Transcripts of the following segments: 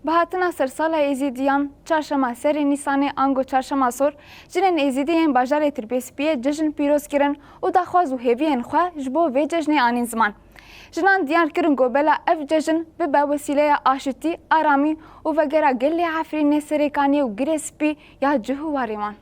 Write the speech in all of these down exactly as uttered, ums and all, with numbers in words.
Bi hatina sersala Êzîdiyan, çarşema serê Nîsanê ango çarşema sor, jinên Êzîdî yên bajarê Tirbêspiyê cejn pîroz kirin û daxwaz û hêviyên xwe ji bo vê cejnê anîn ziman. Jinan diyar kirin ku bela ev cejn bibe wesîleya aşitî, aramî û vegera gelê Efrînê, Serêkaniyê û Girê Spî ya cih û warê wan.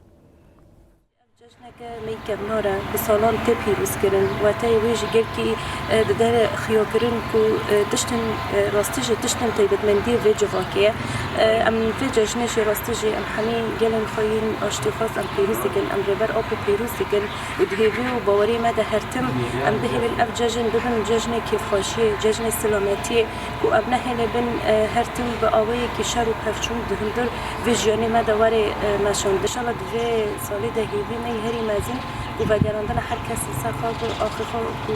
Cejneke me yî kevnar e, bi salan tê pîroz kirin. Weteyê wê jî gelkî, e, dide xiyakirin ku, e, tiştên, e, rastî jî tiştên taybetmendî vê civakê ye. E, em vê cejnê jî rastî jî em hemî gelên xwe yên aştîxwaz em pîroz dikin, em Rêber Apo pîroz dikin û di hêvî û baweriyê me de her tim em bihêvin ev cejn bibin cejnê kêfxweşiyê, cejnê silametiyê ku em nehêlibin, e, her tim bi awayekî şer û pevçûn di hundir vê jiyanê me de were, e, meşandin. Înşallah di vê salê de hêvî me yî herî mezin ku vegerandina her kes li ser xwe axê xwe ku,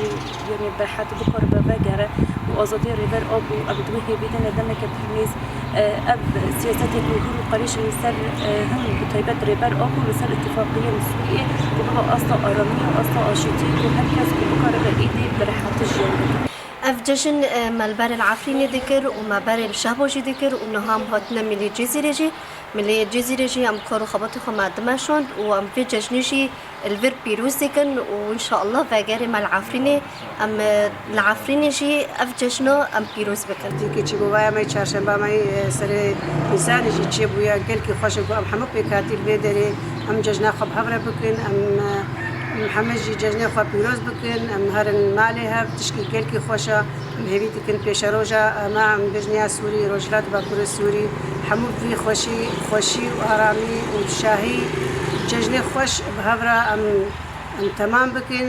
yanî, bi rehetî bikare vegere û azadiyê Rêber Apo, em di wê hêvî de ne demeke pir mêz, e, ev siyasetê ku hûr û qerîş li ser, e, him bi taybet Rêber Apo li ser îtîfaqiyên Sûriyê ku bibe asta aramiyê û asta aşitiyê ku her kes ku bikare be êdî bi rehetî jiyan bike. Ev cejn, e, me li berê li Efrînê dikir û me berê li Şehbo jî dikir û niha em hatine milê Cizîrê jî. Milê Cizîrê jî em kar û xebatê xwe me dimeşand û em vê cejnê jî li vir pîroz dikin û înşallah vegerê me li Efrînê, em, e, li Efrînê jî ev cejna em pîroz bikin. Dîkî çîbûvaya me yî çarşemba me yî, e, serê Nîsanê jî çêbûye. Gelkî xweş e ku em hemû pêkhatî li vê derê em cejna xwe bi hev re bikin. Em, e, em hemû jî cejnê xwe pîroz bikin. Em herin malê hev, tişkî gelkî xweş e. Em hêvî dikin pêşeroja me, em bêjin ya Sûrî, Rojhilat Bakurê Sûrî, hemû vî xweşî, xweşî û aramî û şahî cejnê xweş bi hev re em, em temam bikin.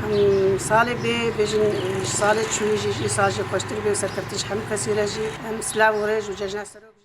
Em salê bê, bêjin, ji salê çûyî jî, ji îsal jî xweştir bê û serkeftin ji hemû kesî re jî. Em silav û rêz û cejna serok.